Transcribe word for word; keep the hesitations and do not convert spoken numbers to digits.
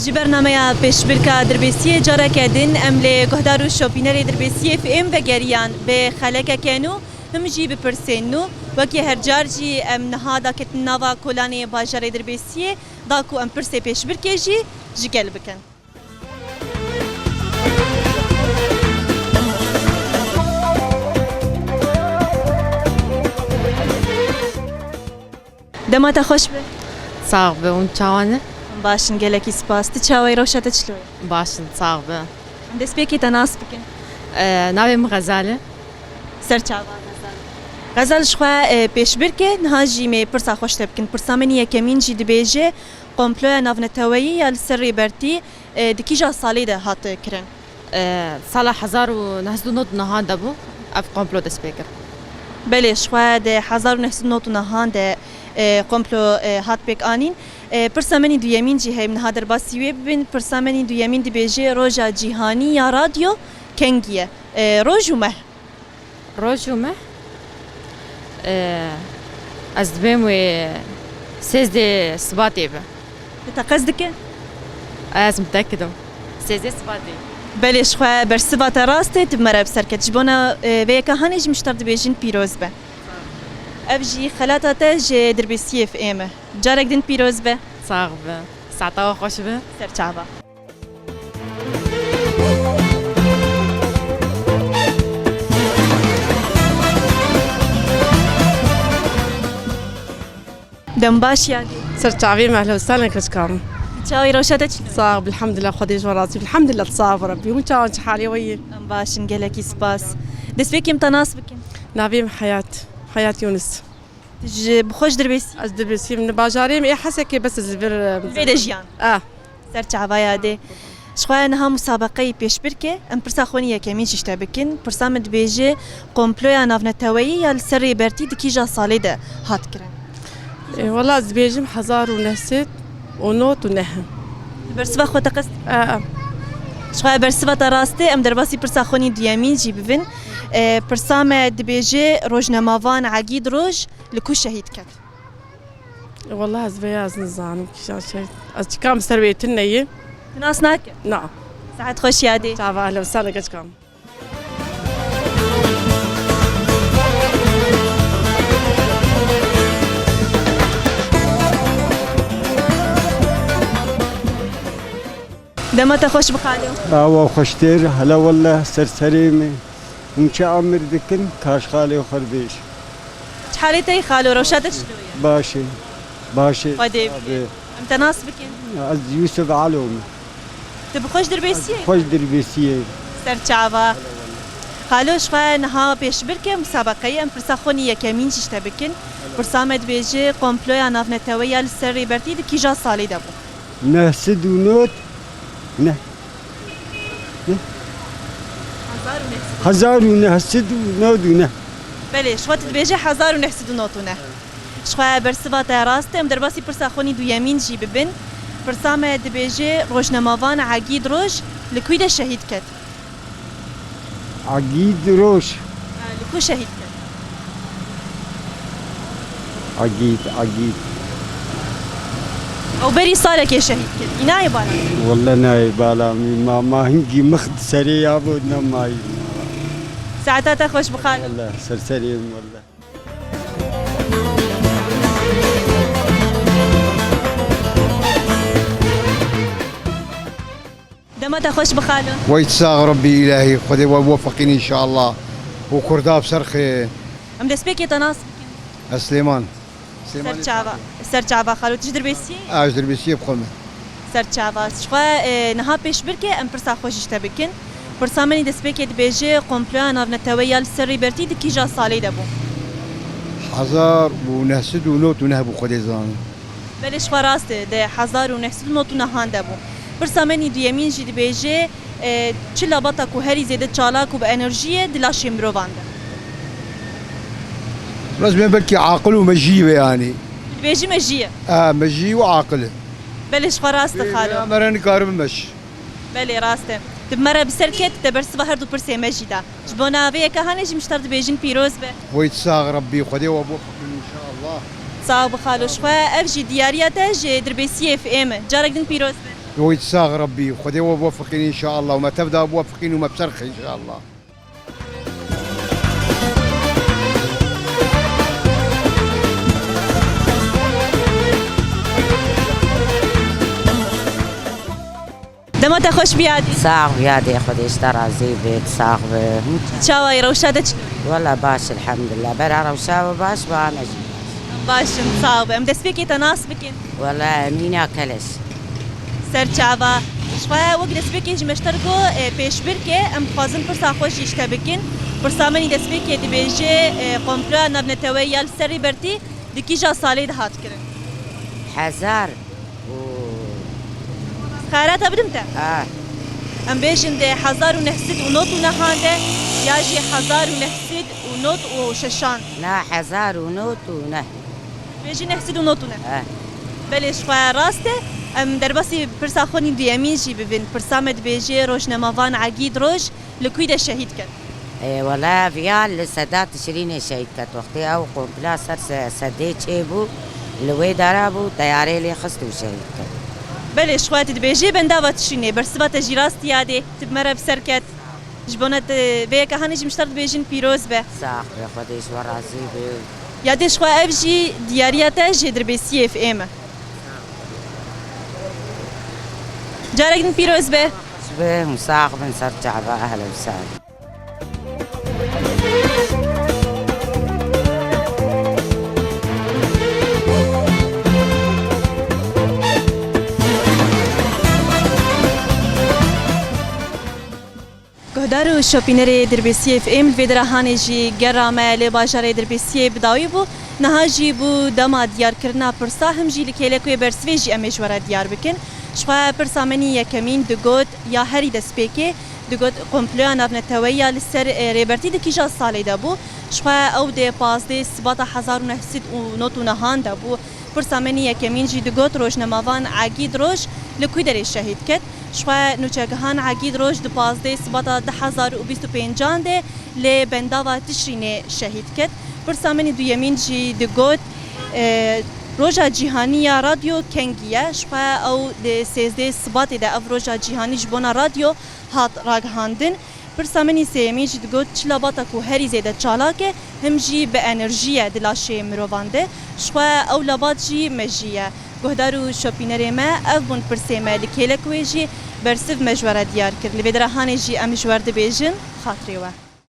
Ji bernameya pêşbirka Dirbêsiyê careke din em lê guhdar û şopînerê Dirbêsiyê F M vegeriyan bi xelekeke nû, him jî bi pirsên nû. Wekî her car jî em niha daketin nava kolanê bajarê Dirbêsiyê, da ku em pirsê pêşbirkê jî ji gel bikin. Dema te xweş be. Sax be, hûn çawa ne? Em baş in, gelekî spas. Tu çawa yî, rewşa te çilo ye? Baş in, sax be. Em destpêkê te nas bikin. Ee, navê min Xezal e. Ser çava Xezal. Xezal, ji xwe, e, pêşbirk e, niha jî me pirsa xwe ji te bikin. Pirsa min yekemîn jî dibêje, komploya navneteweyî ya li ser Rêbertî, e, di kîja salê de hat kirin? E, sala hezar û neh sed û nod û nehan de bû, ev komplo dest pê kir. Belê, ji xwe di hezar û neh sed û nod û nehan de, e, komplo, e, hat pêk anîn. E, pirsa min î duyemîn jî heye, em niha derbasî wê bibin. Pirsa min î duyemîn dibêje, roja cîhanî ya radyo kengî ye? E, roj û meh. Roj û meh? E, ez dibêm wê sêzdeh Sibatê be. Tu teqez dike? Ez mitekidim. Sêzdeh Sibatê. Belê, ji xwe bersiva te rast e, tu bi me re bi ser ket. Ji bona, e, vê yeka hanê jî min ji te re dibêjin pîroz be. Ev jî xelata te ji Dirbêsiyê F M e. Carek din pîroz be. Sax be. Saeta we xweş be. Ser çava. Dem baş yagê. Ser çavê me, ehlen û sehlen keçika min. Çawa yî, rewşa te çi? Sax, elhamdulillah, Xwedê ji we razî, elhamdulillah, sax be Rebbî. Hûn çawan, çi halê we yî? Em baş in, gelekî spas. Destpêkê em te nas bikin. Navê min Heyat, Heyat Yunus. Tu ji bi xwe ji Dirbêsiyê? Ez Dirbêsiyê, min bajarê min ê Hesekê, bes ez li vir, e, Li vê de jiyan? Ah. Ser çava yadê. Ji xwe niha musabeqeyî pêşbirk e, em pirsa xwe nî yekemîn jî ji te bikin. Pirsa min dibêje, komploya navneteweyî ya li ser Rêbertî di kîja salê de hat kirin? E, wela ez dibêjim hezar û neh sed û nod û neh. Tu bersiva xwe teqez? E, e. Ji xwe bersiva te rast e, em derbasî pirsa xwe nî duyemîn jî bibin. E, pirsa me dibêje, rojnemavan Egîd Roj li ku şehîd ket? Wela ez vê ya ez nizanim kîjan şey. Ez çikam ser wê tune ye. Tu nas nake? Na. Saet xweş yadê. Çava, ehlen û sehlen keçika min. Dema te xweş bi xalo. Awa xweştir, hele welle ser serê me. Hûn çi emir dikin, kaş xalê xwe bêj. Çi halê te yî xalo, rewşa te çilo ye? Baş e, baş e. Xwedê bî. Em te nas bikin. Ez Yusuf Alo me. Tu bi xwe ji Dirbêsiyê? Xwe ji Dirbêsiyê. Ser çava. Xalo, ji xwe niha pêşbirk e, musabeqeyê em pirsa xwe nî yekemîn jî ji te bikin. Pirsa me dibêje, komploya navneteweyî ya li ser Rêbertî di kîja salê de bû? Neh sed û nod, neh. Neh. Hezar û neh sed. Hezar û neh sed û nod û neh. Belê, ji xwe tu dibêje hezar û neh sed û nod û neh. Ji xwe bersiva te rast e, em derbasî pirsa xwe nî duyemîn jî bibin. Pirsa me dibêje, rojnemavan Egîd Roj li kû de şehîd ket? Egîd Roj. Li ku şehîd ket? Egîd, Egîd. Ew berî salekê şehîd ket. Î nayê bala? Welle nayê bala min. Ma, ma hingî mix di serê ya bû, nemayî. Saeta te xweş bi xalo. Welle, ser serê min welle. Dema te xweş bi xalo. Wey sax Rebbî îlahî, Xwedê we biwefeqîn înşallah. Û Kurda bi ser xê. Em destpêkê te nas bikin. Ez Silêman. Ser çava, ser çava xalo, tu ji Dirbêsiyê? Ez ji Dirbêsiyê bi xwe me. Ser çava. Ji xwe, e, niha pêşbirk e, em pirsa xwe jî ji te bikin. Pirsa min î destpêkê dibêje, komploya navneteweyî ya li ser Rêbertî di kîja salê de bû? Hezar û neh sed û nod û neh bû, Xwedê zanin. Belê, ji xwe rast e, di hezar û neh sed û nod û nehan de bû. Pirsa min î duyemîn jî dibêje, e, çi labata ku herî zêde çalak û bi enerjî ye di laşê mirovan de? Rast bê, belkî aqil û mejî be yanî. Dibêjî mejî ye? E, mejî û aqil e. Belê, ji xwe rast e xalo. Wê, wê me re nikarin bimeş. Belê, rast e. Tu bi me re bi ser ket, te bersiva her du pirsê me jî da. Ji bona vê yeka hanê jî min ji te re dibêjin pîroz be. Wey sax Rebbî, Xwedê we bo xwe înşallah. Sax bi xalo, ji xwe ev jî diyariya te ji Dirbêsiyê F M e. Carek din pîroz be. Wî sax Rebbî, Xwedê we biwefeqîn înşallah û me tev de biwefeqîn û me bi ser xe înşallah. Dema te xweş biyadî. Sax biyadê, Xwedê ji te razî bê, sax be. Çawa yî, rewşa te çi? Wela baş, elhamdulillah. Bera rewşa we baş, ba me jî baş. Baş in, sax be. Em destpêkê te nas bikin. Wela Emîna Keleş. Ser çava. Ji xwe wek destpêkê ji me ji te re got, e, pêşbirke, em dixwazin pirsa xwe jî ji te bikin. Pirsa min î destpêkê dibêje, e, komploya navneteweyî ya li ser Rêbertî di kîja salê de hat kirin? Hezar û Xerata bidim te. Ah. Em bêjin di hezar û neh sed û nod û nehan de ya jî hezar û neh sed û nod û şeşan. Na, hezar û nod û neh. Bêjî neh sed û nod û neh. Eh. Belê, ji xwe rast e. Em derbasî pirsa xwe nî duyemîn jî bibin. Pirsa me dibêje rojnamevan Egîd Roj li kû de şehîd ket? Ê, wele viya li seda Tişrînê şehîd ket. Wextê ew kompla ser se-, sedê çêbû, li wê dera bû, teyarê lê xist û şehîd ket. Belê, ji xwe tu dibêjî bendava Tişrînê, bersiva te jî rast yadê, tu bi me re bi ser ket. Ji bona te vê yeka hanê jî mişter dibêjin pîroz be. Sax be, Xwedê ji we razî be. Yadê ji xwe ev jî diyariya te ji Dirbêsiyê F M e. Carek din pîroz be. Ji be hûn sax bin, ser çava, ehlen sahlen. Guhdar û şopînerê Dirbêsiyê F M, li vê dera hanê jî gera me li bajarê Dirbêsiyê bi dawî bû. Niha jî bû dema diyarkirina pirsa, him jî li kêlek wê bersivê jî em ê ji we re diyar bikin. Ji xwe pirsa min î yekemîn digot, ya herî destpêkê digot, komploya navneteweyî ya li ser, e, Rêbertî di kîja salê de bû? Ji xwe ew di pazdeh Sibata hezar û neh sed û nod û nehan de bû. Pirsa min î yekemîn jî digot, rojnamevan Egîd Roj li kû derê şehîd ket? Ji xwe nûçegihan Egîd Roj di pazdeh Sibata du hezar û bîst û pêncan de li bendava Tişrînê şehîd ket. Pirsa min î duyemîn jî digot, e, Roja Cîhanî ya Radyo kengî ye? Ji xwe ew di sêzdeh Sibatê de ev Roja Cîhanî ji bona radyo hat ragihandin. Pirsa min î sêyemîn jî digot, çi labata ku herî zêde çalak e, him jî bi enerjî ye di laşê mirovan de. Ji xwe ew labat jî mejî ye. Guhdar û şopînerê me, ev bûn pirsê me, li kêlek wê jî bersiv me ji we re diyar kir. Li vê dera hanê jî em ji we re dibêjin, xatirê we.